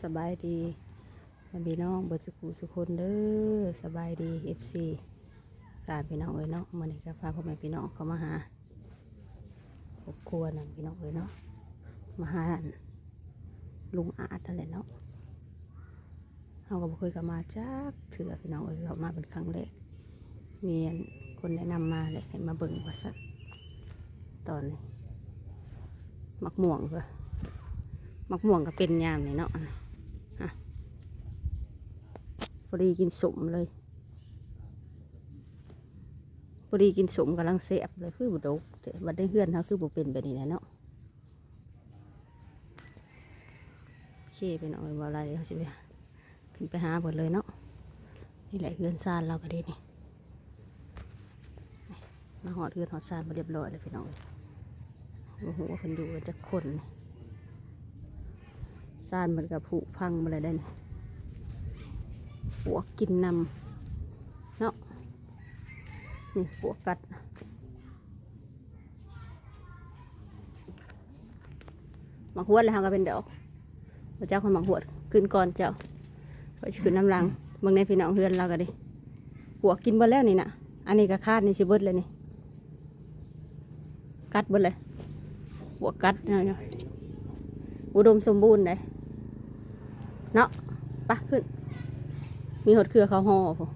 ສະບາຍດີພີ່ນ້ອງເບິດສຸຂູສຸຄົນເດີ. ສະບາຍດີ ເອັຟຊີ ການພີ່ນ້ອງເອີຍເນາະ. ມື້ນີ້ກໍພາພໍ່ແມ່ພີ່ນ້ອງເຂົ້າມາຫາຄອບຄົວນັ້ນພີ່ນ້ອງເອີຍເນາະ, ມາຫາອັນລຸງອາດນັ້ນແຫຼະເນາະ. ເຮົາກໍບໍ່ເຄີຍເຂົ້າມາຈັກເທື່ອພີ່ນ້ອງເອີຍ, ເຂົ້າມາເປັນຄັ້ງແລກ. ມີອັນຄົນແນະນຳມາແຫຼະ ໃຫ້ມາເບິ່ງວ່າຊັ້ນ. ຕອນນີ້ໝາກມ່ວງເດີ, ໝາກມ່ວງກໍເປັນຍາມນີ້ເນາະ. ຮະ ພໍດີກິນສົ້ມເລີຍ, ພໍດີກິນສົ້ມກຳລັງແຊບເລີຍ. ຄືບໍ່ດົກແທ້ ບັດໃນເຮືອນເຮົາຄືບໍ່ເປັນແບບນີ້ແຫຼະເນາະ. ໂອເຄ ພີ່ນ້ອງເອີຍ ບໍ່ຫຼາຍ ດຽວເຮົາຊິໄປ ຂຶ້ນໄປຫາເພິ່ນເລີຍເນາະ. ນີ້ແຫຼະເຮືອນຊານລາວກໍດີນີ້. ມາຮອດເຮືອນຮອດຊານມາຮຽບຮ້ອຍແລ້ວພີ່ນ້ອງເອີຍ. ບໍ່ຮູ້ວ່າເພິ່ນຢູ່ກັນຈັກຄົນ. ຊານເພິ່ນກໍຜຸພັງໝົດແລ້ວເດ້ນີ້, ປວກກິນນຳເນາະ. ນີ້ປວກກັດ. ໝາກຫວດແລ້ວເຮົາກໍເປັນດອກ. ບໍ່ຈັກວ່າໝາກຫວດຂຶ້ນກ່ອນເຈົ້າ, ຂ້ອຍຊິຂຶ້ນນຳຫຼັງ. ເບິ່ງແດ່ພີ່ນ້ອງ ເຮືອນລາວກໍດີ, ປວກກິນເບິດແລ້ວນີ້ນະ. ອັນນີ້ກໍຄາດນີ້ຊິເບິດແລ້ວນີ້, ກັດເບິດເລີຍ. ປວກກັດເນາະ, ອຸດົມສົມບູນເດ້ເນາະ. ປະຂຶ້ນ, ມີຮອດເຄືອເຂົາຫໍ່ພຸ້ນ,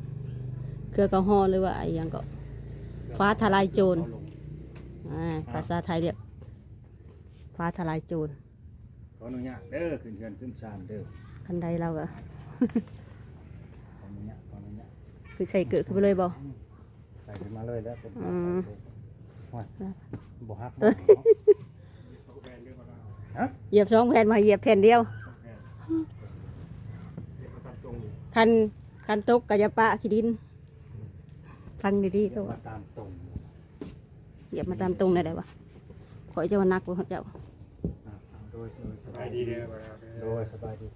ເຄືອເຂົາຫໍ່ ຫຼືວ່າອີ່ຫຍັງເກາະ ຟ້າທະລາຍໂຈນ. ອ່າ ພາສາໄທລຽກ ຟ້າທະລາຍໂຈນ. ຂໍອະນຸຍາດເດີ ຂຶ້ນເຮືອນຂຶ້ນຊານເດີ. ຄັນໃດລາວກໍ ຂໍອະນຸຍາດ ຂໍອະນຸຍາດ. ຄືໃສ່ເກີດຂຶ້ນໄປເລີຍບໍ່? ອືມ ໃສ່ຂຶ້ນມາເລີຍແລ້ວ. ອືມ ໂອ້ຍ ບໍ່ຮັກບໍ່ເນາະ. ຮະ ຢຽບສອງແຜ່ນ ບໍ່ໃຫ້ຢຽບແຜ່ນດຽວ. ຄັນ ຄັນຕົກກໍຢ່າປະຂີ້ດິນ. ຟັງດີໆ ຢຽບມາຕາມຕົງ ຢຽບມາຕາມຕົງໄດ້ໃດວະ? ຂ້ອຍຈະວ່າໜັກກວ່າເຈົ້າ. ອ່າ ໂດຍ ໂດຍ ສະບາຍດີເດີ. ໂດຍ ສະບາຍດີ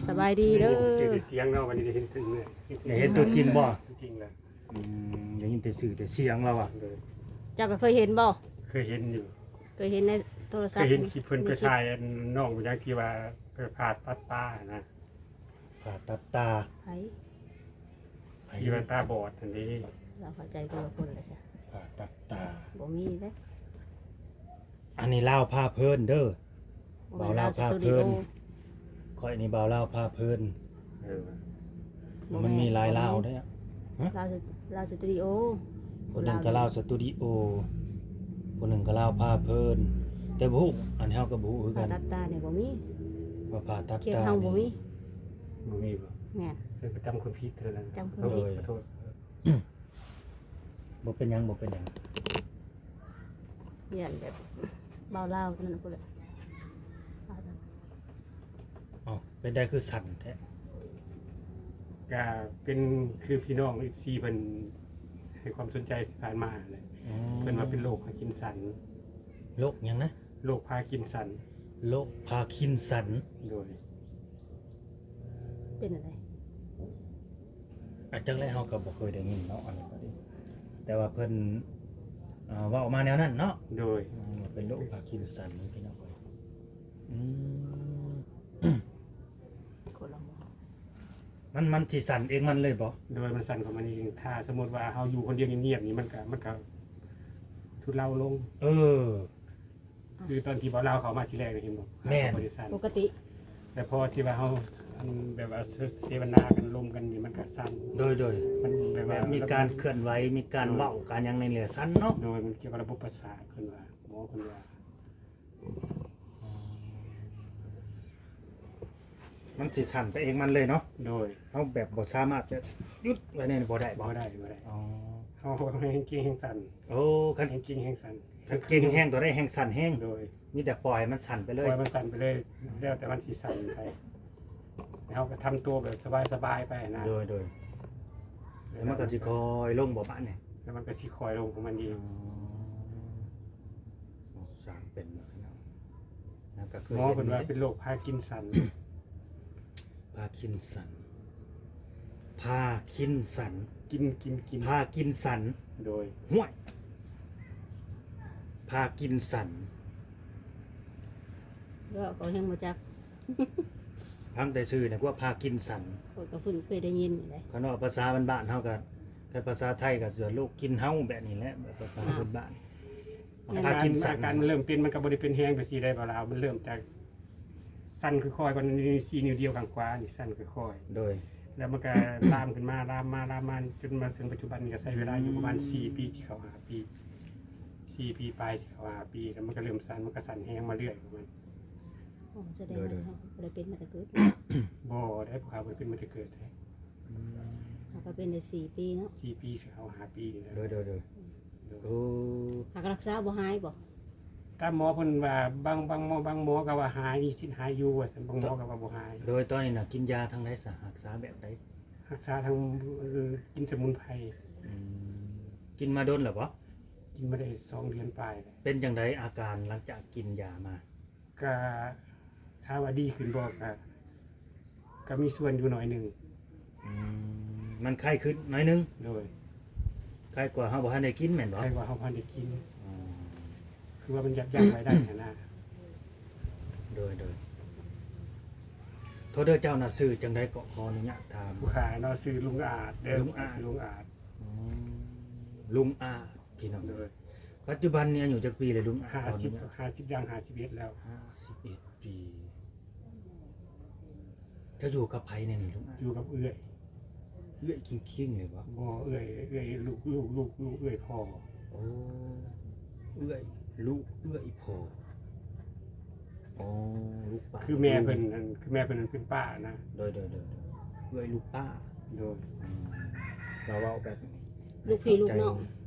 ສະບາຍດີເດີ. ໄດ້ຍິນແຕ່ສຽງເນາະ, ວັນນີ້ໄດ້ເຫັນຕົວຈິງເລີຍ. ໄດ້ເຫັນຕົວຈິງບໍ່? ຕົວຈິງແລ້ວ. ອືມ ໄດ້ຍິນແຕ່ຊື່ແຕ່ສຽງລາວວ່າ. ໂດຍ ເຈົ້າກໍເຄີຍເຫັນບໍ່? ເຄີຍເຫັນຢູ່, ເຄີຍເຫັນໃນໂທລະສັບ, ເຄີຍເຫັນຄລິບເພິ່ນໄປຖ່າຍອັນນ້ອງຜູ້ຫຍັງທີ່ວ່າໄປຜ່າຕັດຕາຫັ້ນນະ. ຜ່າຕັດຕາ. ໃຜ? ໃຜ? ທີ່ວ່າຕາບອດຫັ້ນເດ້. ລາວເຂົ້າໃຈຄົນລະຄົນລະຊະ. ຜ່າຕັດຕາ ບໍ່ມີເດ້. ອັນນີ້ລາວພາເພີນເດີ. ບໍ່ແມ່ນ ບ່າວລາວພາເພີນ. ລາວສະຕູດິໂອ ຂ້ອຍນີ້ບ່າວລາວພາເພີນ. ເອີ ບໍ່ແມ່ນ ມັນມີຫຼາຍລາວເດ້. ຮະ? ລາວສະ ລາວສະຕູດິໂອ. ຜູ້ໜຶ່ງກໍລາວສະຕູດິໂອ, ຜູ້ໜຶ່ງກໍລາວພາເພີນ. ແຕ່ບໍ່ຮູ້ ອັນເຮົາກໍບໍ່ຮູ້ຄືກັນ. ຜ່າຕັດຕານີ້ບໍ່ມີ. ວ່າຜ່າຕັດຕາ ເຂດເຮົາບໍ່ມີ. ບໍ່ມີບໍ່? ແມ່ນ. ເຊິ່ງກໍຈຳຄົນຜິດເທົ່ານັ້ນ. ຈຳຄົນຜິດ. ໂດຍ ຂໍໂທດ. ບໍ່ເປັນຫຍັງ ບໍ່ເປັນຫຍັງ. ຢ້ານແບບບ່າວລາວເທົ່ານັ້ນພຸ້ນແຫຼະ. ເອົ້າ ເປັນໃດຄືສັ່ນແທ້? ກະເປັນຄືພີ່ນ້ອງເອັຟຊີເພິ່ນໃຫ້ຄວາມສົນໃຈທີ່ຜ່ານມາແຫຼະ. ອືມ ເພິ່ນວ່າເປັນໂລກພາກິນສັນ. ໂລກຫຍັງນະ? ໂລກພາກິນສັນ. ໂລກພາກິນສັນ. ໂດຍ. ເປັນອັນໃດ? ອາ ຈັກແລ້ວ ເຮົາກໍບໍ່ເຄີຍໄດ້ຍິນເນາະ ອັນນີ້ກໍດີ, ແຕ່ວ່າເພິ່ນ ເອີ ເວົ້າມາແນວນັ້ນເນາະ. ໂດຍ. ອືມ ເປັນໂລກພາກິນສັນພີ່ນ້ອງເອີຍ. ອືມ ຄົນລະໝໍ. ມັນ ມັນຊິສັ່ນເອງມັນເລີຍບໍ່? ໂດຍ ມັນສັ່ນຂອງມັນເອງ. ຖ້າສົມມຸດວ່າເຮົາຢູ່ຄົນດຽວງຽບໆນີ້ ມັນກະ ມັນກະທຸເລົາລົງ. ເອີ. ຄືຕອນທີ່ບ່າວລາວເຂົ້າມາທີແລກນີ້ ເຫັນບໍ່? ແມ່ນ. ບໍ່ໄດ້ສັ່ນ ປົກກະຕິ. ແຕ່ພໍທີ່ວ່າເຮົາ ອັນ ແບບວ່າ ເສ ເສວະນາກັນ ລົມກັນນີ້ ມັນກໍສັ່ນ. ໂດຍ ໂດຍ. ມັນແບບວ່າ ແບບມີການເຄື່ອນໄຫວ ມີການ ໂດຍ ເວົ້າການຫຍັງໃນນີ້ແຫຼະ ສັ່ນເນາະ. ໂດຍ. ມັນກ່ຽວກັບລະບົບປະສາດ ເພິ່ນວ່າ ໝໍເພິ່ນວ່າ. ອໍ ມັນຊິສັ່ນໄປເອງມັນເລີຍເນາະ. ໂດຍ. ເຮົາແບບບໍ່ສາມາດຈະຢຸດໄວ້ແນວນີ້ບໍ່ໄດ້ບໍ່? ບໍ່ໄດ້ ບໍ່ໄດ້. ອໍ ເຮົາແຮງເກັ່ງແຮງສັ່ນ. ໂອ້ ຄັນແຮງເກັ່ງແຮງສັ່ນ ຄັນເກັ່ງແຮງຕົວໃດແຮງສັ່ນແຮງ. ໂດຍ. ມີແຕ່ປ່ອຍໃຫ້ມັນສັ່ນໄປເລີຍ. ປ່ອຍມັນສັ່ນໄປເລີຍ ແລ້ວແຕ່ມັນຊິສັ່ນໄປ. ແລ້ວເຮົາກໍທຳຕົວແບບສະບາຍໆໄປນະ. ໂດຍ ໂດຍ. ແລ້ວມັນກໍຊິຄ່ອຍລົງບໍ່ບາດນີ້? ແລ້ວມັນກໍຊິຄ່ອຍລົງຂອງມັນເອງ. ອໍ ໂອ້ ສ້າງເປັນແລ້ວເນາະ. ແລ້ວກໍຄື ໝໍເພິ່ນວ່າເປັນໂລກພາກິນສັນ. ພາຄິນສັນ ພາຄິນສັນ ກິນ ກິນ ກິນ ພາກິນສັນ. ໂດຍ. ຫ້ວຍ ພາກິນສັນ ເວົ້າເຂົາແຮງບໍ່ຈັກ. ຟັງແຕ່ຊື່ນີ້ກວາພາກິນສັນ. ຂ້ອຍກໍເພິ່ງເຄີຍໄດ້ຍິນນີ້ແຫຼະ. ຄັນເວົ້າພາສາບ້ານໆເຮົາກໍ ຄັນພາສາໄທກໍຊິວ່າໂລກກິນເຫົ່າ ແບບນີ້ແຫຼະ ແບບພາສາ ອ່າ ພື້ນບ້ານ. ອາ ພາກິນສັນ ອາການມັນເລີ່ມເປັນ ມັນກໍບໍ່ໄດ້ເປັນແຮງໄປຊີ້ໄດ໋ ບ່າວລາວ. ມັນເລີ່ມຈາກ ສັ່ນຄ່ອຍໆ ກ່ອນ ນິ້ວຊີ້ນິ້ວດຽວຂ້າງຂວານີ້ ສັ່ນຄ່ອຍໆ ໂດຍ ແລ້ວມັນກໍລາມຂຶ້ນມາ ລາມມາ ລາມມາ ຈົນມາເຖິງປັດຈຸບັນນີ້ ກໍໃຊ້ເວລາຢູ່ປະມານ ອືມ ສີ່ປີ ຊິເຂົ້າຫ້າປີ ສີ່ປີປາຍ ຊິເຂົ້າຫ້າປີ ແລ້ວມັນກໍເລີ່ມສັ່ນ ມັນກໍສັ່ນແຮງມາເລື້ອຍຂອງມັນ. ອໍ ສະແດງວ່າ ໂດຍ ເຮົາບໍ່ໄດ້ເປັນມາແຕ່ເກີດ. ບໍ່ໄດ້ ພວກເຮົາບໍ່ໄດ້ເປັນມາແຕ່ເກີດເດ້. ອືມ ເຮົາກໍເປັນໄດ້ສີ່ປີເນາະ ສີ່ປີ ຊິເຂົ້າຫ້າປີນີ້ແຫຼະ. ໂດຍ ໂດຍ ໂດຍ ອືມ ໂດຍ ໂອ້ ຫາກລັກສາບໍ່ຫາຍບໍ່? ຕາມໝໍເພິ່ນວ່າ ບາງ ບາງໝໍ ບາງໝໍກໍວ່າຫາຍ ມີສິດຫາຍຢູ່ວ່າຊັ້ນ ບາງໝໍກໍວ່າບໍ່ຫາຍ. ໂດຍ ຕອນນີ້ນະ ກິນຢາທາງໃດຊະ? ຮັກສາແບບໃດ? ຮັກສາທາງ ເອີ ກິນສະໝຸນໄພ. ອືມ ກິນມາດົນແລ້ວບໍ່? ກິນມາໄດ້ສອງເດືອນປາຍແລ້ວ. ເປັນຈັ່ງໃດອາການຫຼັງຈາກກິນຢາມາ? ກະ ຖາມວ່າດີຂຶ້ນບໍ່ ກະ ກະມີສ່ວນຢູ່ໜ້ອຍໜຶ່ງ. ອືມ ມັນໄຄຂຶ້ນໜ້ອຍໜຶ່ງ. ໂດຍ ໄຄກວ່າເຮົາບໍ່ທັນໄດ້ກິນແມ່ນບໍ່? ໄຄກວ່າເຮົາບໍ່ທັນໄດ້ກິນ. ອືມ ຄືວ່າມັນຢັບຢັ້ງໄວ້ໄດ້ຫັ້ນນະ. ໂດຍ ໂດຍ ໂທດເດີ ເຈົ້ານະຊື່ຈັ່ງໃດເກາະ? ຂໍອະນຸຍາດຖາມ. ຜູ້ຂາຍເນາະ ຊື່ລຸງອາດເດີ. ລຸງອາດ ຊື່ລຸງອາດ. ອືມ ລຸງອາດ ພີ່ນ້ອງ. ໂດຍ ປັດຈຸບັນນີ້ອາຍຸຈັກປີແລ້ວລຸງ? ຫ້າສິບ ຫ້າສິບ ຢ່າງຫ້າສິບເອັດແລ້ວ. ຫ້າສິບເອັດປີ. ເຈົ້າຢູ່ກັບໃຜແດ່ນີ້ລຸງ? ຢູ່ກັບເອື້ອຍ. ເອື້ອຍຄິງໆ ເລີຍບໍ່? ບໍ່ ເອື້ອຍ ເອື້ອຍລູກ ລູກ ລູກ ລູກເອື້ອຍພໍ່. ໂອ້ ເອື້ອຍລູກເອື້ອຍພໍ່. ອໍ ລູກປ້າ ຄືແມ່ເພິ່ນ ຄືແມ່ເພິ່ນເປັນປ້ານະ. ໂດຍ ໂດຍ ໂດຍ ເອື້ອຍລູກປ້າ. ໂດຍ ອືມ ລາວເວົ້າແບບ ລູກພີ່ລູກນ້ອງ.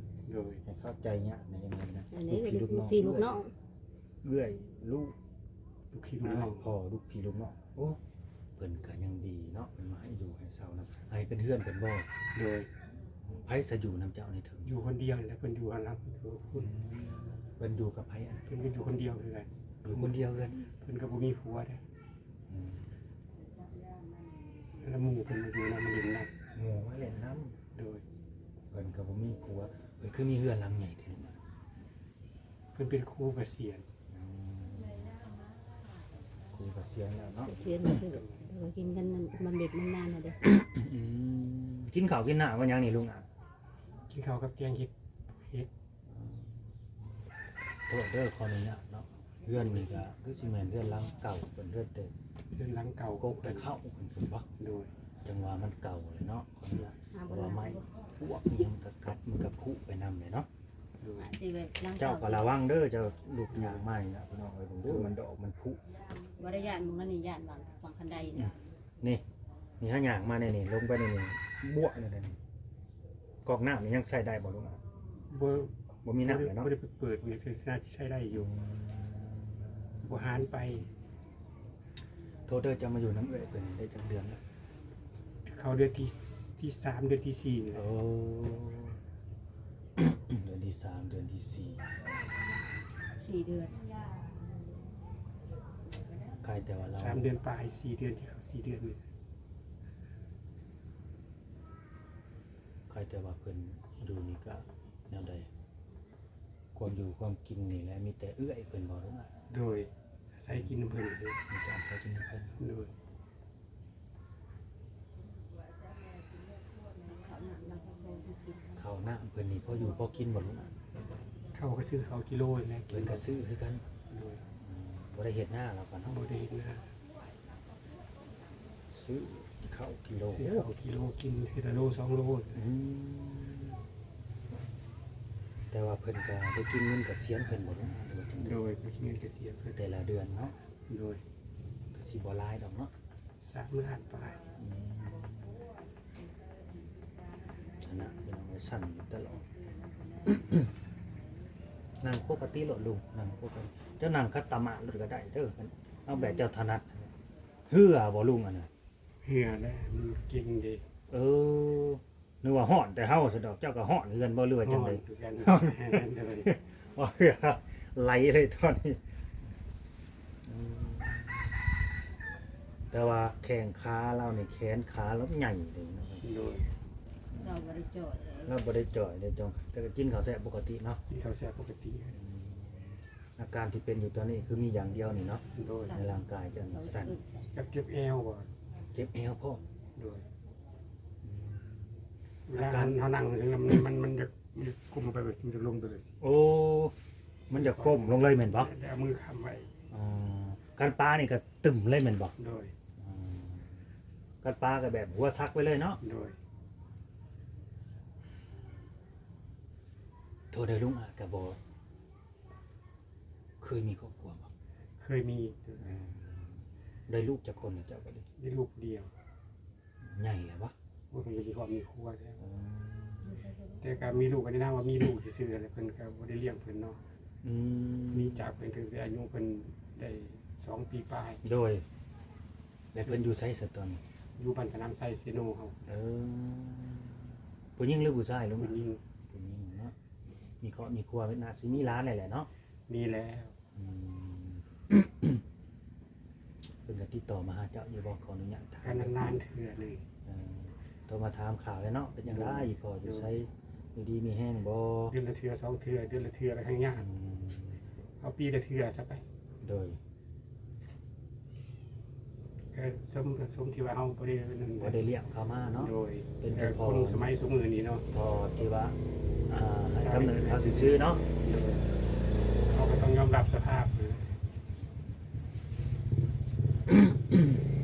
ໂດຍ ໃຫ້ເຂົ້າໃຈຍາກໃນນັ້ນນະ. ອັນນີ້ລູກພີ່ລູກນ້ອງ ລູກພີ່ລູກນ້ອງ ເອື້ອຍລູກ ລູກພີ່ລູກນ້ອງ ພໍ່ລູກພີ່ລູກນ້ອງ. ໂອ້ ເພິ່ນກໍຍັງດີເນາະ ເພິ່ນມາໃຫ້ຢູ່ໃຫ້ເຊົ່ານຳ. ອັນນີ້ເປັນເຮືອນເພິ່ນບໍ່? ໂດຍ ໃຜສະຢູ່ນຳເຈົ້າໃນເທິງ? ຢູ່ຄົນດຽວນີ້ແຫຼະ ເພິ່ນຢູ່ຫັ້ນລະ ເພິ່ນຢູ່ພຸ້ນ. ອືມ ເພິ່ນຢູ່ກັບໃຜ? ເພິ່ນກໍຢູ່ຄົນດຽວຄືກັນ. ຢູ່ຄົນດຽວຄືກັນ? ເພິ່ນກໍບໍ່ມີຜົວເດ້. ອືມ ແລ້ວໝູ່ເພິ່ນມາຢູ່ນຳ ມາຫຼິ້ນນຳ. ໝູ່ມາຫຼິ້ນນຳ. ໂດຍ ເພິ່ນກໍບໍ່ມີຜົວ. ເພິ່ນຄືມີເຮືອນຫຼັງໃຫຍ່ແທ້? ເພິ່ນເປັນຄູກະສຽນ. ອືມ ຄູກະສຽນແລ້ວເນາະ. ກະສຽນແລ້ວ ເພິ່ນກໍກິນກັນບຳເບັດບຳນານຫັ້ນເດ້. ອືມ ກິນເຂົ້າກິນນ້ຳກັບຫຍັງນີ້ລຸງອາດ? ກິນເຂົ້າກັບແກງເຫັດ ເຫັດ. ໂທດເດີ ຂໍອະນຸຍາດເນາະ ເຮືອນນີ້ກໍຄືຊິແມ່ນເຮືອນຫຼັງເກົ່າເພິ່ນ ເຮືອນແຕ່ ເຮືອນຫຼັງເກົ່າ ກົກແຕ່ເຄົ້າເພິ່ນພຸ້ນບໍ? ໂດຍ ຈັ່ງວ່າມັນເກົ່າແຫຼະເນາະ ຂໍອະນຸຍາດ. ເພາະວ່າໄມ້ພວກອີ່ຫຍັງກໍກັດ ມັນກໍຜຸໄປນຳແຫຼະເນາະ. ໂດຍ ອາດຊິແບບຫຼັງເກົ່າ. ເຈົ້າກໍລະວັງເດີ ເຈົ້າລຸກຍ່າງມານີ້ນະ ພີ່ນ້ອງເອີຍ ເບິ່ງດູ ມັນດອກມັນຜຸ. ບໍ່ໄດ້ຢ້ານໝູ່ຫັ້ນນີ້ ຢ້ານຫວ່າງ ຫວ່າງຄັນໄດນີ້. ນີ້ ນີ້ເຮົາຍ່າງມາໃນນີ້ ລົງໄປໃນນີ້ ບວກໃນນີ້ ກອກນ້ຳນີ້ຍັງໃຊ້ໄດ້ບໍ່ລຸງ? ບໍ່ ບໍ່ມີນ້ຳແລ້ວເນາະ. ບໍ່ໄດ້ໄປເປີດ ມັນກໍໜ້າຈະໃຊ້ໄດ້ຢູ່. ອືມ ບໍ່ຫານໄປ. ໂທດເດີ ເຈົ້າມາຢູ່ນຳເອື້ອຍເພິ່ນໄດ້ຈັກເດືອນແລ້ວ? ເຂົ້າເດືອນທີ ທີສາມ ເດືອນທີສີ່ນີ້ແຫຼະ. ໂອ້ ເດືອນທີສາມ ເດືອນທີສີ່ ສີ່ເດືອນ. ໄຄແຕ່ວ່າລາວ ສາມເດືອນປາຍ ສີ່ເດືອນ ທີ່ເຂົ້າສີ່ເດືອນນີ້. ໃຄແຕ່ວ່າເພິ່ນຢູ່ນີ້ກະແນວໃດ? ຄວາມຢູ່ຄວາມກິນນີ້ແຫຼະ ມີແຕ່ເອື້ອຍເພິ່ນບໍ່? ໂດຍ ອາໄສກິນນຳເພິ່ນ. ມີແຕ່ອາໄສກິນນຳເພິ່ນ. ໂດຍ ເຂົ້ານ້ຳເພິ່ນນີ້ພໍຢູ່ພໍກິນບໍ່ລຸງ? ເຂົ້າກໍຊື້ເຂົ້າກິໂລນີ້ແຫຼະ ເພິ່ນກໍຊື້ຄືກັນ. ໂດຍ ອືມ ບໍ່ໄດ້ເຮັດນາແລ້ວກໍເນາະ. ບໍ່ໄດ້ເຮັດນາ. ຊື້ເຂົ້າກິໂລ ຊື້ເຂົ້າກິໂລກິນ ທີລະໂລສອງໂລ. ອືມ ແຕ່ວ່າເພິ່ນກໍໄດ້ກິນເງິນກະສຽນເພິ່ນບໍ່? ໂດຍ ໄດ້ກິນເງິນກະສຽນເພິ່ນແຕ່ລະເດືອນເນາະ. ໂດຍ ກໍຊິບໍ່ຫຼາຍດອກເນາະ ສາມລ້ານປາຍ. ອືມ ອັນນັ້ນພີ່ນ້ອງເອີຍ ສັ່ນຢູ່ຕະຫຼອດ. ນັ່ງປົກກະຕິໂລດລຸງ ນັ່ງປົກກະຕິ. ເຈົ້ານັ່ງຂັດຕະໝາດໂລດກໍໄດ້ເດີ ເອົາແບບເຈົ້າຖະໜັດ. ເຮືອບໍ່ລຸງອັນນັ້ນ? ເຮືອແຫຼະ ມັນເກັ່ງເດ້. ເອີ ນຶກວ່າຮ້ອນແຕ່ເຮົາຊະດອກ ເຈົ້າກໍຮ້ອນຄືກັນບໍ່ ຫຼືວ່າຈັ່ງໃດ? ຮ້ອນຄືກັນ. ໂດຍ ວ່າເຮືອໄຫຼເລີຍຕອນນີ້. ອືມ ແຕ່ວ່າແຂ້ງຂາລາວນີ້ ແຂນຂາລາວໃຫຍ່ເດ້ເນາະ. ໂດຍ ລາວບໍ່ໄດ້ຈ່ອຍ ລາວບໍ່ໄດ້ຈ່ອຍເດ້ ຈ່ອງ ແຕ່ກໍກິນເຂົ້າແຊບປົກກະຕິເນາະ. ກິນເຂົ້າແຊບປົກກະຕິ. ອືມ ອາການທີ່ເປັນຢູ່ຕອນນີ້ຄືມີຢ່າງດຽວນີ້ເນາະ ໂດຍ ໃນຮ່າງກາຍເຈົ້ານີ້ສັ່ນ ຈັກເຈັບແອວບໍ່ ເຈັບແອວພ້ອມ ໂດຍ ອືມ ເວລາ ອາການ ເຮົາ ເຮົານັ່ງ ມັນ ມັນ ມັນຈະ ມັນຈະກົ້ມລົງໄປເລີຍ ມັນຈະລົງໄປເລີຍ ໂອ້ ມັນຈະກົ້ມລົງເລີຍແມ່ນບໍ່ ແລ້ວເອົາມືຄ້ຳໄວ້ ອໍ ການປານີ້ກໍຕຶ້ມເລີຍແມ່ນບໍ່ ໂດຍ ອືມ ການປາກໍແບບຫົວສັກໄປເລີຍເນາະ ໂດຍ ໂທດເດີ ລຸງອາດກໍບໍ່ ເຄີຍມີຄອບຄົວບໍ່? ເຄີຍມີ ອືມ ໄດ້ລູກຈັກຄົນລະເຈົ້າບັດນີ້? ມີລູກດຽວ ໃຫຍ່ແລ້ວບໍ່? ໂອ້ຍ ເພິ່ນກໍມີຄອບມີຄົວແລ້ວ ອືມ ແຕ່ກໍມີລູກກໍໃນນາມວ່າມີລູກຊື່ໆ ແລ້ວເພິ່ນກໍບໍ່ໄດ້ລ້ຽງເພິ່ນເນາະ ອືມ ມີຈາກເພິ່ນຕັ້ງແຕ່ອາຍຸເພິ່ນໄດ້ສອງປີປາຍ ໂດຍ ແລ້ວເພິ່ນຢູ່ໃສຊະຕອນນີ້? ຢູ່ບ້ານສະໜາມໄຊ ເຊໂນເຮົາ ເອີ ຜູ້ຍິງຫຼືຜູ້ຊາຍ? ຜູ້ຍິງ ຜູ້ຍິງເນາະ ມີຄອບມີຄົວ ໜ້າຊິມີຫຼານແລ້ວແຫຼະເນາະ? ມີແລ້ວ ອືມ ເພິ່ນກໍຕິດຕໍ່ມາຫາເຈົ້າຢູ່ບໍ່? ຂໍອະນຸຍາດຖາມ ກໍນານໆເທື່ອໜຶ່ງ ເອີ ໂທມາຖາມຂ່າວແຫຼະເນາະ ເປັນຈັ່ງໃດ ໂດຍ ພໍ່ຢູ່ໃສ ໂດຍ ຢູ່ດີມີແຮງບໍ່? ເດືອນລະເທື່ອສອງເທື່ອ ເດືອນລະເທື່ອກໍແຮງຍາກ ອືມ ເອົາປີລະເທື່ອຊະໄປ ໂດຍ ກໍສົມ ສົມທີ່ວ່າເຮົາບໍ່ໄດ້ນັ້ນ ບໍ່ໄດ້ລ້ຽງເຂົາມາເນາະ ໂດຍ ເປັນແຕ່ພໍ່ ຄົນສະໄໝຊຸມື້ນີ້ເນາະ ພໍ່ທີ່ວ່າ ອ່າ ໃຫ້ກຳເນີດເຂົາຊື່ໆເນາະ ໂດຍ ເຮົາກໍຕ້ອງຍອມຮັບສະພາບ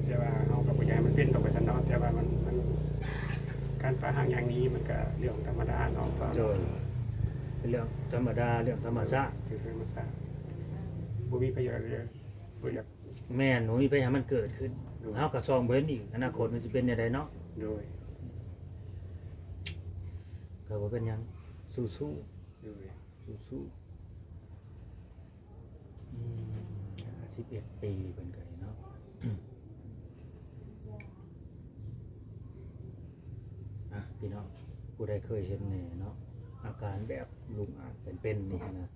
ແຕ່ວ່າເຮົາກໍບໍ່ຢາກໃຫ້ມັນເປັນດອກວ່າຊັ້ນເນາະ ແຕ່ວ່າມັນ ມັນ ການປະຫາກຢ່າງນີ້ມັນກໍເລື່ອງທຳມະດາເນາະ ໂດຍ ເປັນເລື່ອງທຳມະດາ ເລື່ອງທຳມະຊາດ ເປັນເລື່ອງທຳມະຊາດ ບໍ່ມີໃຜຢາກ ບໍ່ຢາກ ແມ່ນ ບໍ່ມີໃຜໃຫ້ມັນເກີດຂຶ້ນ ໂດຍ ເຮົາກໍສ່ອງບໍ່ເຫັນອີກ ອະນາຄົດມັນຊິເປັນແນວໃດເນາະ ໂດຍ ກໍບໍ່ເປັນຫຍັງ ສູ້ໆ ໂດຍ ສູ້ໆ ອືມ ຫ້າສິບເອັດປີເພິ່ນກໍໄດ້ເນາະ ອ່ະ ພີ່ນ້ອງ ຜູ້ໃດເຄີຍເຫັນແດ່ເນາະ ອາການແບບລຸງອາດເປັນໆນີ້ຫັ້ນນະ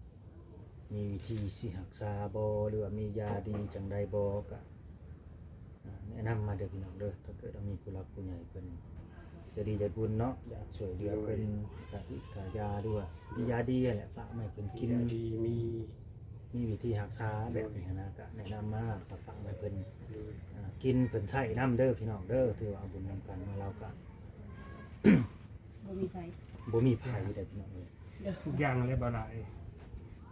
ມີວິທີຊິຮັກສາບໍ່ ຫຼືວ່າມີຢາດີຈັ່ງໃດບໍ່ ກະ ອ່າ ແນະນຳມາເດີພີ່ນ້ອງເດີ ຖ້າເກີດວ່າມີຜູ້ຫຼັກຜູ້ໃຫຍ່ເພິ່ນໃຈດີໃຈບຸນເນາະ ຢາກຊ່ວຍເຫຼືອເພິ່ນ ໂດຍ ກະ ກະຢາ ຫຼືວ່າມີຢາດີຫັ້ນແຫຼະ ຝາກມາໃຫ້ເພິ່ນກິນ ຢາດີມີ ມີວິທີຮັກສາແບບນີ້ຫັ້ນນະ ກະແນະນຳມາ ກະຝາກມາໃຫ້ເພິ່ນ ໂດຍ ອ່າ ກິນ ເພິ່ນໃຊ້ນຳເດີພີ່ນ້ອງເດີ ຖືວ່າເອົາບຸນນຳກັນເນາະ ລາວກະ ບໍ່ມີໃຜ ບໍ່ມີໃຜເດ້ພີ່ນ້ອງເອີຍ ທຸກຢ່າງແຫຼະ ບໍ່ຫຼາຍ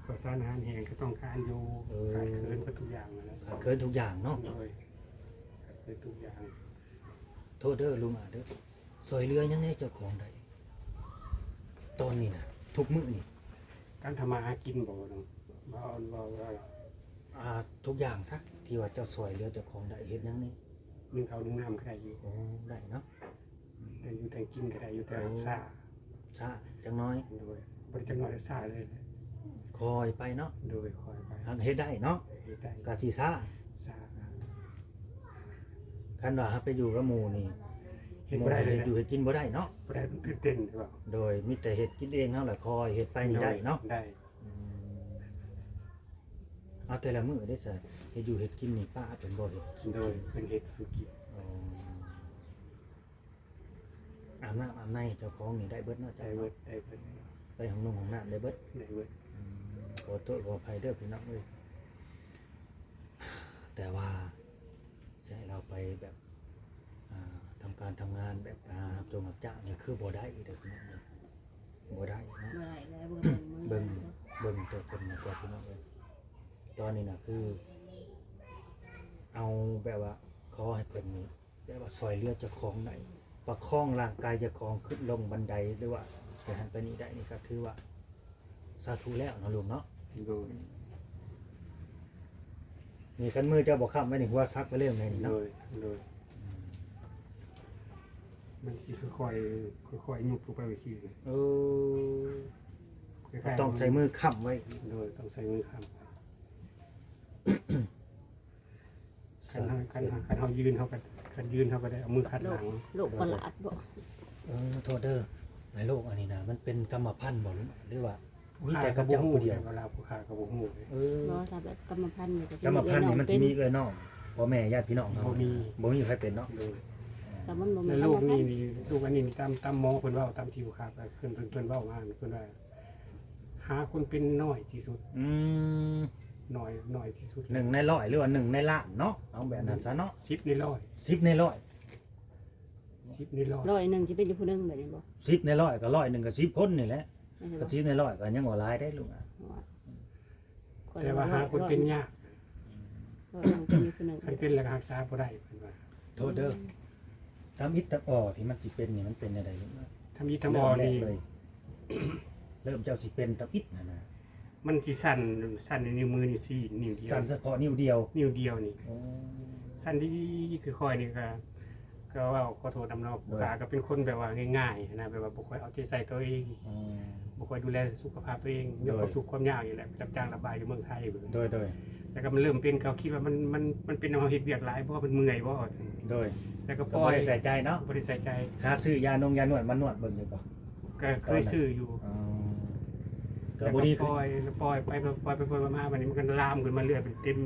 ເຂົ້າສານອາຫານແຫ້ງກໍຕ້ອງການຢູ່ ເອີ ຂາດເຂີນເບິດທຸກຢ່າງຫັ້ນແຫຼະ ຂາດເຂີນທຸກຢ່າງເນາະ ໂດຍ ຂາດເຂີນທຸກຢ່າງ ໂທດເດີລຸງອາດເດີ ຊ່ວຍເຫຼືອຫຍັງແດ່ເຈົ້າຂອງໄດ້ ຕອນນີ້ນະ ທຸກມື້ນີ້ ການທຳມາຫາກິນບໍ່ ເວົ້າ ເວົ້າ ເວົ້າ ອ່າ ທຸກຢ່າງຊະ ທີ່ວ່າເຈົ້າຊ່ວຍເຫຼືອເຈົ້າຂອງໄດ້ ເຮັດຫຍັງແດ່? ໜຶ້ງເຂົ້າໜຶ້ງນ້ຳກໍໄດ້ຢູ່ ໂອ້ ໄດ້ເນາະ ແຕ່ຢູ່ແຕ່ກິນກໍໄດ້ຢູ່ ແຕ່ ໂອ້ ຊາ ຊາຈັກໜ້ອຍ ໂດຍ ບໍ່ໄດ້ຈັກໜ້ອຍ ຊາເລີຍ ຄ່ອຍໄປເນາະ ໂດຍ ຄ່ອຍໄປ ຫາກເຮັດໄດ້ເນາະ ເຮັດໄດ້ ກະຊິຊາ ຊາ ຄັນວ່າເຮົາໄປຢູ່ກັບໝູ່ນີ້ ເຮັດບໍ່ໄດ້ເລີຍ ເຮັດຢູ່ເຮັດກິນບໍ່ໄດ້ເນາະ ບໍ່ໄດ້ ມັນຕື່ນເຕັ້ນ ໂດຍ ມີແຕ່ເຮັດກິນເອງ ເຮົາລະຄ່ອຍເຮັດໄປນີ້ໄດ້ເນາະ ໂດຍ ໄດ້ ອືມ ເອົາແຕ່ລະມື້ເດ້ຊະ ເຮັດຢູ່ເຮັດກິນນີ້ ປ້າເພິ່ນບໍ່ເຮັດສູ່ກິນ ໂດຍ ເພິ່ນເຮັດສູ່ກິນ ອໍ ອາບນ້ຳອາບໃນເຈົ້າຂອງນີ້ໄດ້ເບິດເນາະ ໄດ້ເບິດ ໄດ້ເບິດ ໄປຫ້ອງນຸ່ງຫ້ອງນ້ຳໄດ້ເບິດ ໄດ້ເບິດ ອືມ ຂໍໂທດຂໍອະໄພເດີພີ່ນ້ອງເອີຍ ແຕ່ວ່າຊິໃຫ້ລາວໄປແບບ ອ່າ ທຳການທຳງານແບບ ອ່າ ຮັບຈ້ອງຮັບຈ້າງນີ້ຄືບໍ່ໄດ້ເດີພີ່ນ້ອງເອີຍ ບໍ່ໄດ້ເນາະ ບໍ່ໄດ້ແລ້ວ ເບິ່ງ ເບິ່ງ ເບິ່ງແຕ່ເພິ່ນມາກ່ອນພີ່ນ້ອງເອີຍ ຕອນນີ້ນະຄື ເອົາແບບວ່າ ຂໍໃຫ້ເພິ່ນນີ້ ແບບວ່າຊ່ວຍເຫຼືອເຈົ້າຂອງໄດ້ ປະຄອງຮ່າງກາຍເຈົ້າຂອງຂຶ້ນລົງບັນໄດ ຫຼືວ່າໄປຫັ້ນໄປນີ້ໄດ້ ນີ້ກໍຖືວ່າສາທຸແລ້ວເນາະລຸງເນາະ ໂດຍ ນີ້ຄັນມືເຈົ້າບໍ່ຄ້ຳໄວ້ນີ້ ຫົວສັກໄປເລີຍແມ່ນນີ້ເນາະ ໂດຍ ໂດຍ ອືມ ມັນຊິຄ່ອຍໆ ຄ່ອຍໆ ຍຸບລົງໄປຈັ່ງຊີ້ ເອີ ຄ້າຍໆ ຕ້ອງໃຊ້ມືຄ້ຳໄວ້ ໂດຍ ຕ້ອງໃຊ້ມືຄ້ຳໄວ້ ຄັນເຮົາ ຄັນ ຄັນເຮົາຢືນ ເຮົາກໍ ຄັນຢືນເຮົາກໍໄດ້ເອົາມືຂັດຫຼັງ ໂລກ ໂລກປະຫຼາດບໍ? ເອີ ໂທດເດີ ໃນໂລກອັນນີ້ນະ ມັນເປັນກຳມະພັນບໍ ຫຼືວ່າມີແຕ່ເຂົາເຈົ້າຜູ້ດຽວ? ຜູ້ຂ້າກໍບໍ່ຮູ້ ເອີ ບໍ່ ຖ້າແບບກຳມະພັນນີ້ກໍຊິ ກຳມະພັນນີ້ມັນຊິມີເອື້ອຍນ້ອງ ພໍ່ແມ່ຍາດພີ່ນ້ອງເຮົາ ບໍ່ມີ ບໍ່ມີໃຜເປັນເນາະ ໂດຍ ກໍມັນບໍ່ແມ່ນ ໃນໂລກນີ້ນີ້ ໂລກອັນນີ້ນີ້ ຕາມ ຕາມໝໍເພິ່ນເວົ້າ ຕາມທີ່ຜູ້ຂ້າເພິ່ນ ເພິ່ນ ເພິ່ນເວົ້າມາ ເພິ່ນວ່າ າຄົນເປັນໜ້ອຍທີ່ສຸດ ອືມ ໜ້ອຍ ໜ້ອຍທີ່ສຸດ ໜຶ່ງໃນຮ້ອຍ ຫຼືວ່າໜຶ່ງໃນລ້ານເນາະ ເອົາແບບນັ້ນຊະເນາະ ສິບໃນຮ້ອຍ ສິບໃນຮ້ອຍ ສິບໃນຮ້ອຍ ຮ້ອຍໜຶ່ງຊິເປັນຢູ່ຜູ້ໜຶ່ງແບບນີ້ບໍ່? ສິບໃນຮ້ອຍກໍຮ້ອຍໜຶ່ງກໍສິບຄົນນີ້ແຫຼະ ແມ່ນບໍ່? ກໍສິບໃນຮ້ອຍກໍຍັງວ່າຫຼາຍເດ້ລຸງອະ ແຕ່ວ່າຫາຄົນເປັນຍາກ ຮ້ອຍໜຶ່ງເປັນຢູ່ຜູ້ໜຶ່ງ ຄັນເປັນແລ້ວກໍຮັກສາບໍ່ໄດ້ເພິ່ນວ່າ ໂທດເດີ ອືມ ທຳອິດທຳອໍທີ່ມັນຊິເປັນນີ້ ມັນເປັນແນວໃດລຸງ? ທຳອິດທຳອໍນີ້ ເລີ່ມແລກເລີຍ ເລີ່ມເຈົ້າຊິເປັນທຳອິດຫັ້ນນະ ມັນຊິສັ່ນ ສັ່ນໃນນິ້ວມືນີ້ຊີ້ ນິ້ວດຽວ ສັ່ນສະເພາະນິ້ວດຽວ ນິ້ວດຽວນີ້ ໂອ້ ສັ່ນດີໆ ຄືຂ້ອຍນີ້ກໍ ກໍເວົ້າຂໍໂທດນຳເນາະ ໂດຍ ຜູ້ຂ້າກໍເປັນຄົນແບບວ່າງ່າຍໆ ຫັ້ນນະ ແບບວ່າບໍ່ຄ່ອຍເອົາໃຈໃສ່ຕົວເອງ ອືມ ບໍ່ຄ່ອຍດູແລສຸຂະພາບຕົວເອງ ໂດຍ ຍ້ອນຄວາມທຸກຄວາມຍາກນີ້ແຫຼະ ໄປຮັບຈ້າງຮັບບາຍຢູ່ເມືອງໄທ ໂດຍໆ ແລ້ວກໍມັນເລີ່ມເປັນ ເຂົາຄິດວ່າມັນ ມັນ ມັນເປັນນຳເຮົາເຮັດວຽກຫຼາຍບໍ່ ມັນເມື່ອຍບໍ່ ໂດຍ ແລ້ວກໍປ່ອຍ ກໍບໍ່ໄດ້ໃສ່ໃຈເນາະ ບໍ່ໄດ້ໃສ່ໃຈ ຫາຊື້ຢານົງຢານວດມານວດເບິ່ງຢູ່ບໍ່? ກໍເຄີຍຊື້ຢູ່ ອໍ ກໍບໍ່ດີຂຶ້ນ ແລ້ວກໍປ່ອຍ ປ່ອຍໄປ ປ່ອຍໄປ ປ່ອຍມາ ບັດນີ້ມັນກໍລາມຂຶ້ນມາເລື້ອຍ ເປັນເຕັມ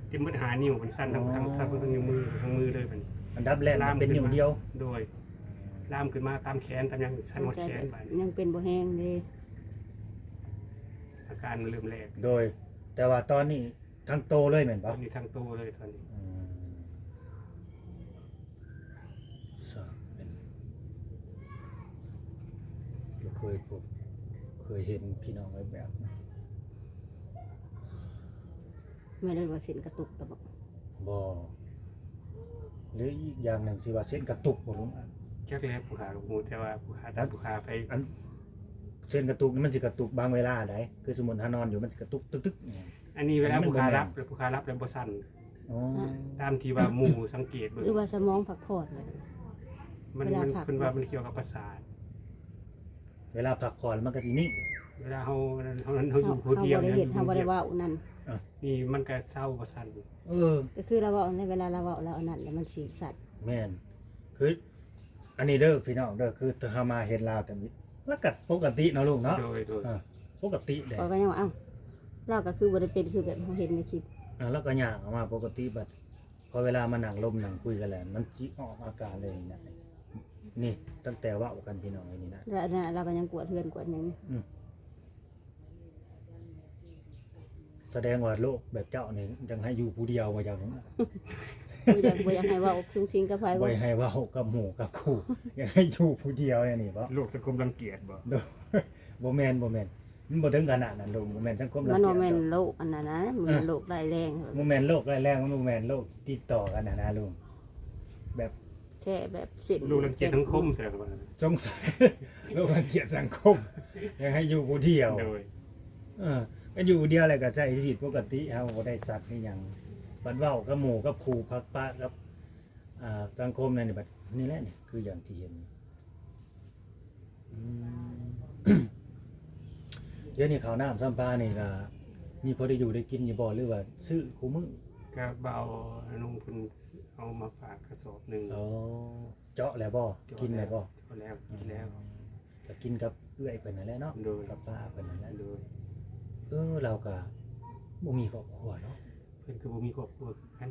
ເຕັມໝົດຫ້ານິ້ວ ມັນສັ່ນທັງ ອໍ ທັງ ທັງ ທັງນິ້ວມື ທັງມືເລີຍ ບັດນີ້ ອັນດັບແລກເປັນນິ້ວດຽວ ໂດຍ ລາມຂຶ້ນມາຕາມແຂນຕາມຫຍັງ ສັ່ນຮອດແຂນ ບັດນີ້ ຍັງເປັນບໍ່ແຮງເດ້ ອາການເລີ່ມແລກ ໂດຍ ແຕ່ວ່າຕອນນີ້ທັງໂຕເລີຍແມ່ນບໍ່? ຕອນນີ້ທັງໂຕເລີຍຕອນນີ້ ອືມ ສ້າງເປັນ ບໍ່ເຄີຍພົບເຄີຍເຫັນພີ່ນ້ອງເອີຍແບບນີ້ ແມ່ນເອີ້ນວ່າເສັ້ນກະຕຸກລະບໍ? ບໍ່ ຫຼືອີກຢ່າງໜຶ່ງຊິວ່າເສັ້ນກະຕຸກບໍ່ລຸງ? ຈັກແລ້ວຜູ້ຂ້າກໍບໍ່ຮູ້ ແຕ່ວ່າຜູ້ຂ້າ ຕາມຜູ້ຂ້າໄປ ອັນເສັ້ນກະຕຸກນີ້ມັນຊິກະຕຸກບາງເວລາໃດ ຄືສົມມຸດເຮົານອນຢູ່ມັນຊິກະຕຸກຕຶກໆ ອັນນີ້ເວລາຜູ້ຂ້າຫຼັບ ແລ້ວຜູ້ຂ້າຫຼັບແລ້ວບໍ່ສັ່ນ ອໍ ຕາມທີ່ວ່າໝູ່ສັງເກດເບິ່ງ ຫຼືວ່າສະໝອງພັກຜ່ອນ ມັນ ເວລາ ມັນ ພັກ ເພິ່ນວ່າມັນກ່ຽວກັບປະສາດ ເວລາພັກຜ່ອນມັນກໍຊິນິ່ງ ເວລາເຮົາ ເຮົາ ເຮົາຢູ່ຜູ້ດຽວ ເຮົາບໍ່ໄດ້ເຮັດ ເຮົາບໍ່ໄດ້ເວົ້ານັ້ນ ນີ້ມັນກໍເຊົາບໍ່ສັ່ນ ເອີ ກໍຄືລາວເວົ້ານັ້ນ ເວລາລາວເວົ້າລາວອັນນັ້ນ ແລ້ວມັນຊິສັ່ນ ແມ່ນ ຄື ອັນນີ້ເດີພີ່ນ້ອງເດີ ຄືເຮົາມາເຫັນລາວແຕ່ ລາວກໍປົກກະຕິເນາະລຸງເນາະ ໂດຍ ໂດຍ ເອີ ປົກກະຕິເດ້ ຂ້ອຍກໍຍັງວ່າ ອ້າວ ລາວກໍຄືບໍ່ໄດ້ເປັນຄືແບບເຮົາເຫັນໃນຄລິບ ອ່າ ລາວກໍຍ່າງອອກມາປົກກະຕິ ບັດພໍເວລາມານັ່ງລົມນັ່ງຄຸຍກັນແລ້ວ ມັນຊິອອກອາການເລີຍນີ້ນະ ນີ້ຕັ້ງແຕ່ເວົ້າກັນພີ່ນ້ອງເອີຍນີ້ນະ ແລ້ວອັນນັ້ນລາວກໍຍັງກວດເຮືອນກວດຫຍັງ ອືມ ສະແດງວ່າໂລກແບບເຈົ້ານີ້ຢາກໃຫ້ຢູ່ຜູ້ດຽວວ່າຫຍັງ ບໍ່ຢາກ ບໍ່ຢາກໃຫ້ເວົ້າສຸງສິງກັບໃຜ ບໍ່ຢາກໃຫ້ເວົ້າກັບໝູ່ກັບຄູ່ ຢາກໃຫ້ຢູ່ຜູ້ດຽວແນວນີ້ບໍ? ໂລກສັງຄົມລັງກຽດບໍ? ໂດຍ ບໍ່ແມ່ນ ບໍ່ແມ່ນ ມັນບໍ່ເຖິງຂະໜາດນັ້ນ ໂລກ ບໍ່ແມ່ນສັງຄົມລັງກຽດ ມັນບໍ່ແມ່ນໂລກອັນນັ້ນນະ ມັນບໍ່ແມ່ນໂລກຮ້າຍແຮງ ເອີ ບໍ່ແມ່ນໂລກຮ້າຍແຮງ ມັນບໍ່ແມ່ນໂລກຕິດຕໍ່ກັນຫັ້ນນະລຸງ ແບບ ແຄ່ແບບເສັ້ນ ໂລກລັງກຽດສັງຄົມ ແຕ່ວ່າສົງໄສໂລກລັງກຽດສັງຄົມ ຢາກໃຫ້ຢູ່ຜູ້ດຽວ ໂດຍ ເອີ ກໍຢູ່ຜູ້ດຽວແລ້ວກໍໃຊ້ຊີວິດປົກກະຕິ ເຮົາບໍ່ໄດ້ສັກອີຫຍັງ ບັດເວົ້າກັບໝູ່ກັບຄູ່ ພັກປະກັບ ອ່າ ສັງຄົມນັ້ນ ບັດນີ້ແຫຼະ ນີ້ຄືຢ່າງທີ່ເຫັນ ອືມ ດຽວນີ້ເຂົ້ານ້ຳຊຳປານີ້ກໍມີພໍໄດ້ຢູ່ໄດ້ກິນຢູ່ບໍ່ ຫຼືວ່າຊື້ຄູ່ມື້? ກໍບ່າວອະນຸເພິ່ນເອົາມາຝາກກະສອບໜຶ່ງ ອໍ ເຈາະແລ້ວບໍ່? ເຈາະ ກິນແລ້ວບໍ່? ເຈາະແລ້ວ ກິນແລ້ວ ອືມ ກໍກິນກັບເອື້ອຍເພິ່ນນັ້ນແຫຼະເນາະ ໂດຍ ກັບປ້າເພິ່ນນັ້ນແຫຼະ ໂດຍ ເອີ ລາວກໍບໍ່ມີຄອບຄົວເນາະ ເພິ່ນກໍບໍ່ມີຄອບຄົວຄືກັນ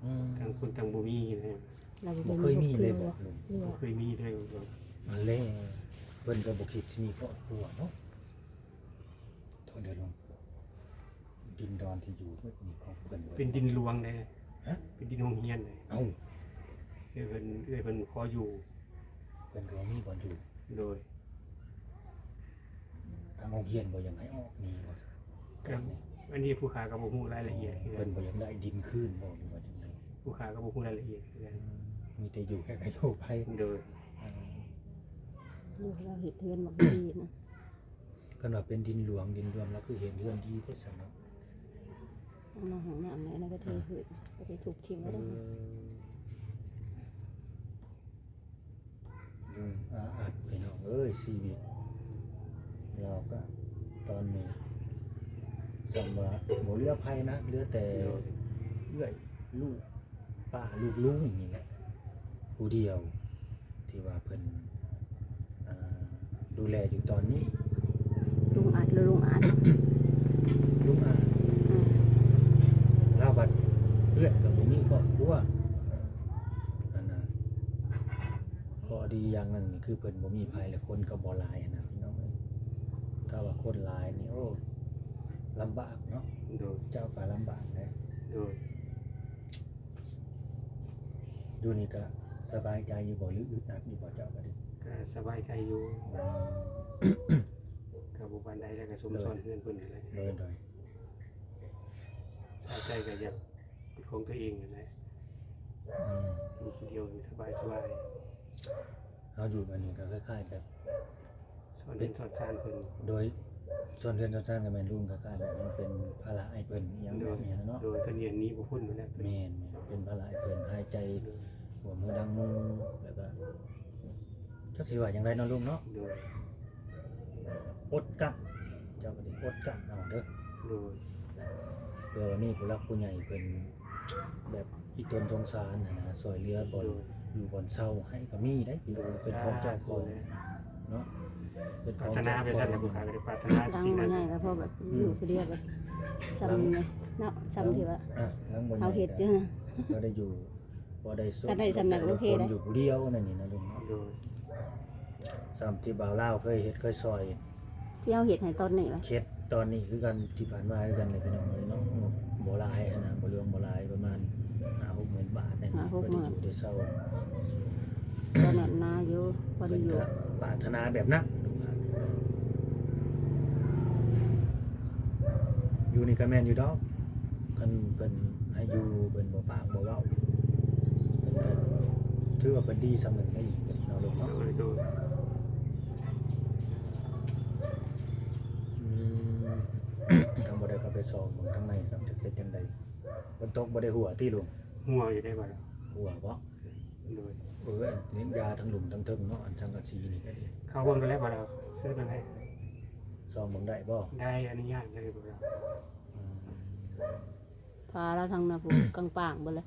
ອືມ ຕ່າງຄົນຕ່າງບໍ່ມີນະ ລາວບໍ່ ບໍ່ເຄີຍມີເລີຍບໍ່? ບໍ່ເຄີຍມີເລີຍ ອັນແລະ ເພິ່ນກໍບໍ່ຄິດຊິມີຄອບຄົວເນາະ ໂທດເດີລຸງ ດິນດອນທີ່ຢູ່ເບິດນີ້ຂອງເພິ່ນເບິດ ເປັນດິນຫຼວງເດ້ ຮະ ເປັນດິນໂຮງຮຽນເດ້ ເອົ້າ ເອື້ອຍເພິ່ນ ເອື້ອຍເພິ່ນຂໍຢູ່ ເພິ່ນກໍບໍ່ມີບ່ອນຢູ່ ໂດຍ ທາງໂຮງຮຽນບໍ່ຢາກໃຫ້ອອກໜີບໍ່? ກໍອັນນີ້ຜູ້ຂ້າກໍບໍ່ຮູ້ລາຍລະອຽດຄືກັນ ເພິ່ນບໍ່ຢາກໄດ້ດິນຄືນບໍ່ ຫຼືວ່າຈັ່ງໃດ? ຜູ້ຂ້າກໍບໍ່ຮູ້ລາຍລະອຽດຄືກັນ ອືມ ມີແຕ່ຢູ່ໃຫ້ໃຜຢູ່ໄປ ໂດຍ ອືມ ໂອ້ ລາວເຮັດເຮືອນບັກດີນະ ຄັນວ່າເປັນດິນຫຼວງດິນລວມ ລາວຄືເຮັດເຮືອນດີແທ້ຊັ້ນເນາະ ຫ້ອງນ້ຳຫ້ອງນ້ຳນີ້ລາວກໍເທ ອ່າ ພື້ນ ກໍໄປທຸບຖິ້ມໄວ້ເດີ ເອີ ຍຸງອາອັດພີ່ນ້ອງເອີຍ ຊີວິດລາວກະຕອນນີ້ ສ່ຳວ່າບໍ່ເຫຼືອໃຜນະ ເຫຼືອແຕ່ ໂດຍ ເອື້ອຍ ລູກ ປ້າ ລູກລຸງນີ້ແຫຼະ ຜູ້ດຽວ ທີ່ວ່າເພິ່ນ ອ່າ ດູແລຢູ່ຕອນນີ້ ລຸງອາດ ຫຼືລຸງອາດ? ລຸງອາດ ອືມ ລາວບັດເອື້ອຍກໍບໍ່ມີຄອບຄົວ ອັນນ່າ ເຄາະດີຢ່າງໜຶ່ງນີ້ຄືເພິ່ນບໍ່ມີໃຜ ແລະຄົນກໍບໍ່ຫຼາຍຫັ້ນນະພີ່ນ້ອງເອີຍ ຖ້າວ່າຄົນຫຼາຍນີ້ ໂອ້ ລຳບາກເນາະ. ໂດຍ ເຈົ້າກໍລຳບາກເດ້. ໂດຍ ຢູ່ນີ້ກໍສະບາຍໃຈຢູ່ບໍ່ ຫຼືອຶດອັດຢູ່ບໍ່ ເຈົ້າກໍດີ? ກໍສະບາຍໃຈຢູ່. ອືມ ກໍບໍ່ປານໃດ ແລ້ວກໍສົມ ໂດຍ ຊ່ອນເຮືອນເພິ່ນນັ້ນແຫຼະ. ໂດຍ ໂດຍ ສາຍໃຈກໍຢາກເປັນຂອງຕົວເອງນັ້ນແຫຼະ. ອືມ ຢູ່ຜູ້ດຽວນີ້ສະບາຍໆ. ເຮົາຢູ່ອັນນີ້ກໍຄ້າຍໆແບບ ຊ່ອນເຮືອນຊ່ອນຊານເພິ່ນ. ໂດຍ ຊ່ອນເຮືອນຊ່ອນຊານກໍແມ່ນ ລຸງ ຄ້າຍໆແບບມັນເປັນພາລະໃຫ້ເພິ່ນ ອີ່ຫຍັງແບບນີ້ນະເນາະ. ໂດຍ ກໍໜີໜີບໍ່ພົ້ນຢູ່ແລ້ວ. ແມ່ນໆ ເປັນພາລະໃຫ້ເພິ່ນ ຫາຍໃຈຫົວໝູດັງໝູ ແລ້ວກໍ ຈັກຊິວ່າຈັ່ງໃດເນາະ ລຸງເນາະ. ໂດຍ ອົດກັ້ນ ເຈົ້າກໍໄດ້ອົດກັ້ນເອົາເດີ. ໂດຍ ເພື່ອວ່າມີຜູ້ຫຼັກຜູ້ໃຫຍ່ເພິ່ນ ແບບອີ່ຕົນສົງສານຫັ້ນນະ ຊ່ວຍເຫຼືອບ່ອນ ໂດຍ ຢູ່ບ່ອນເຊົາໃຫ້ກໍມີໄດ໋. ໂດຍ ເປັນຂອງເຈົ້າຂອງ ສາທຸ ເນາະ ເປັນຂອງເຈົ້າຂອງ. ປາດຖະໜາໄປຊັ້ນແຫຼະ ບໍ່ຄ່າກໍໄດ້ປາດຖະໜາ ຫຼັງບໍ່ໃຫຍ່ກໍພໍແບບ ອືມ ຢູ່ຜູ້ດຽວກໍຊ່ຳນີ້ເນາະ ຊ່ຳທີ່ວ່າ ອ່າ ຫຼັງບໍ່ໃຫຍ່ ເຮົາເຮັດຢູ່ ກໍໄດ້ຢູ່ ພໍໄດ້ສົມ ຄັນໄດ້ຊ່ຳນັ້ນກໍໂອເຄ ຄົນຢູ່ຜູ້ດຽວນັ້ນນີ້ນະ ລຸງເນາະ. ໂດຍ ຊ່ຳທີ່ບ່າວລາວເຄີຍເຮັດເຄີຍຊ່ອຍ ທີ່ເຮົາເຮັດໃຫ້ຕອນນີ້ລະ ເຮັດຕອນນີ້ຄືກັນ ທີ່ຜ່ານມາຄືກັນແຫຼະ ພີ່ນ້ອງເອີຍເນາະ. ບໍ່ຫຼາຍຫັ້ນນະ ບໍ່ຫຼວງບໍ່ຫຼາຍ ປະມານຫ້າຫົກໝື່ນບາດນີ້ ຫ້າຫົກໝື່ນ ພໍໄດ້ຢູ່ໄດ້ເຊົາ ກໍແໜ້ນໜາຢູ່ ພໍໄດ້ຢູ່. ເພິ່ນກໍປາດຖະໜາແບບນັ້ນ ຢູ່ນີ້ກໍແມ່ນຢູ່ດອກ ຄັນເພິ່ນໃຫ້ຢູ່ ເພິ່ນບໍ່ປາກບໍ່ເວົ້າ ເພິ່ນກໍຖືວ່າເພິ່ນດີສ່ຳໜຶ່ງໄດ໋ ເນາະ ລຸງເນາະ. ໂດຍ ໂດຍ ອືມ ທາງບໍ່ໄດ້ເຂົ້າໄປສ່ອງເບິ່ງທາງໃນຊ້ຳ ຈັກເປັນຈັ່ງໃດ. ຝົນຕົກບໍ່ໄດ້ຮົ່ວຕິລຸງ? ຮົ່ວຢູ່ເດ້ບ່າວລາວ. ຮົ່ວບໍ? ໂດຍ ເອີ ອັນນີ້ຢາທັງລຸ່ມທັງເທິງເນາະ ອັນສັງກະສີນີ້ກໍດີ. ເຂົ້າເບິ່ງກັນແລ້ວບ່າວລາວ ເຊີນກັນໄດ້ ສ່ອງເບິ່ງໄດ້ບໍ? ໄດ້ ອະນຸຍາດເລີຍບ່າວລາວ. ອືມ ພາລາວທາງໜ້າຜູ້ກາງປາງເບິດເລີຍ.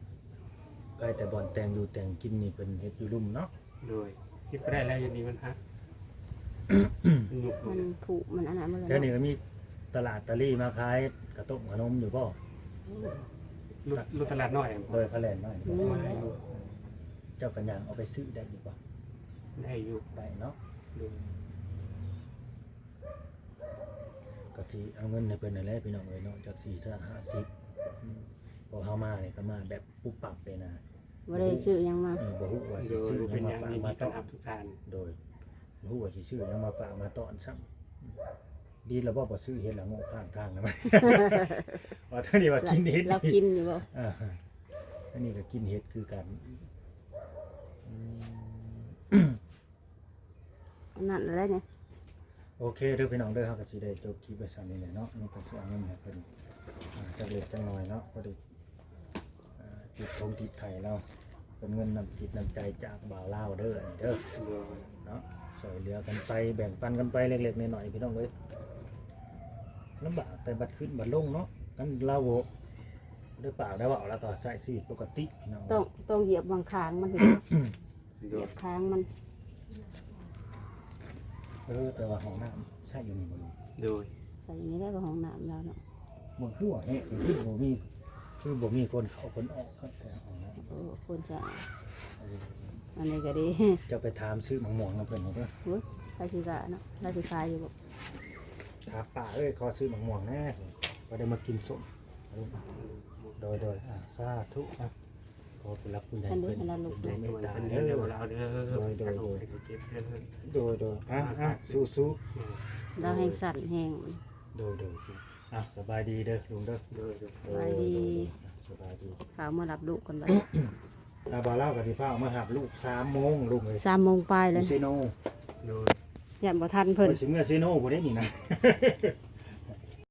ໃກ້ແຕ່ບ່ອນແຕ່ງຢູ່ແຕ່ງກິນນີ້ເພິ່ນເຮັດຢູ່ລຸ່ມເນາະ. ໂດຍ ເຮັດບໍ່ໄດ້ແລ້ວ ຢູ່ນີ້ມັນຫັກ ມັນຍຸບລົງ ມັນຜຸ ມັນອັນນັ້ນໝົດແລ້ວ. ແຖວນີ້ກໍມີຕະຫຼາດຕະລີມາຂາຍກະຕົ້ມຂະໜົມຢູ່ບໍ່? ລົດ ລົດຕະຫຼາດນ້ອຍ. ໂດຍ ຂະແລ່ນນ້ອຍ ມີ ເຈົ້າກໍຍ່າງເອົາໄປຊື້ໄດ້ຢູ່ບໍ່? ໄດ້ຢູ່ ໄດ້ເນາະ. ໂດຍ ກໍຊິເອົາເງິນໃຫ້ເພິ່ນນັ້ນແຫຼະ ພີ່ນ້ອງເອີຍເນາະ ຈັກສີ່ສິບ ຫ້າສິບ ອືມ ເພາະເຮົາມານີ້ກໍມາແບບປຸບປັບເດ້ນະ ບໍ່ໄດ້ຊື້ຫຍັງມາ. ເອີ ບໍ່ຮູ້ວ່າຊິຊື້ຫຍັງມາຝາກມາຕ້ອນ. ໂດຍ ບໍ່ຮູ້ວ່າຊິຊື້ຫຍັງມາຝາກມາຕ້ອນຊ້ຳ. ດີແລ້ວບໍ່ ບໍ່ຊື້ເຫັດລະໂງກຂ້າງທາງນະ ວ່າທາງນີ້ວ່າກິນເຫັດ ລາວກິນຢູ່ບໍ່? ເອີ ອັນນີ້ກໍກິນເຫັດຄືກັນ. ອືມ ອັນນັ້ນແຫຼະນີ້. ໂອເຄເດີພີ່ນ້ອງເດີ ເຮົາກໍຊິໄດ້ຈົບຄລິບໄວ້ສ່ຳນີ້ແຫຼະເນາະ. ນີ້ກໍຊິເອົາເງິນໃຫ້ເພິ່ນ ອ່າ ຈັກເລັກຈັກນ້ອຍເນາະ ພໍໄດ້ ອ່າ ຕິດຖົງຕິດໄຖລາວ ເປັນເງິນນ້ຳຈິດນ້ຳໃຈຈາກບ່າວລາວເດີ ອັນນີ້ເດີ. ໂດຍ ເນາະ ຊ່ວຍເຫຼືອກັນໄປ ແບ່ງປັນກັນໄປເລັກໆນ້ອຍໆ ພີ່ນ້ອງເອີຍ. ລຳບາກແຕ່ບັດຂຶ້ນບັດລົງເນາະ ຄັນລາວບໍ່ໄດ້ປາກໄດ້ເວົ້າ ລາວກໍໃຊ້ຊີວິດປົກກະຕິ ພີ່ນ້ອງ. ຕ້ອງ ຕ້ອງຢຽບຫວ່າງຄາງມັນ ໂດຍ ຂ້າງມັນ. ເອີ ແຕ່ວ່າຫ້ອງນ້ຳໃຊ້ຢູ່ນີ້ບໍ່ລຸງ? ໂດຍ ໃຊ້ຢູ່ນີ້ແຫຼະ ກໍຫ້ອງນ້ຳລາວເນາະ. ມັນຄືວ່າແຫ້ງ ຄືບໍ່ມີ ຄືບໍ່ມີຄົນເຂົ້າຄົນອອກ ແຕ່ຫ້ອງນ້ຳ. ໂອ້ ຄົນສະອາດ. ເອີ ອັນນີ້ກໍດີ. ເຈົ້າໄປຖາມຊື້ໝາກມ່ວງນຳເພິ່ນເດີ. ໂອ້ຍ ໃຜຊິກະເນາະ ລາວຊິຂາຍຢູ່ບໍ່? ຖ້າປ້າເອີຍ ຂໍຊື້ໝາກມ່ວງແດ່ ພໍໄດ້ມາກິນສົ້ມ. ໂດຍ ໂດຍ ອ່າ ສາທຸ ອ່າ ຂໍຜູ້ຫຼັກຜູ້ໃຫຍ່ເພິ່ນເມດຕາເດີ. ໂດຍ ໂດຍ ໂດຍ ອ່າ ອ່າ ສູ້ໆ ລາວແຮງສັ່ນແຮງ. ໂດຍ ໂດຍ ອ່າ ສະບາຍດີເດີລຸງເດີ. ໂດຍ ໂດຍ ສະບາຍດີ ອ່າ ສະບາຍດີ. ພາເມືອຮັບລູກກ່ອນບັດນີ້. ອ່າ ບ່າວລາວກໍຊິພາເມືອຮັບລູກສາມໂມງ ລຸງເອີຍ ສາມໂມງປາຍແລ້ວ ຢູ່ເຊໂນ. ໂດຍ ຢ້ານບໍ່ທັນເພິ່ນ ວ່າຊິເມືອເຊໂນພຸ້ນເດ້ນີ້ນະ.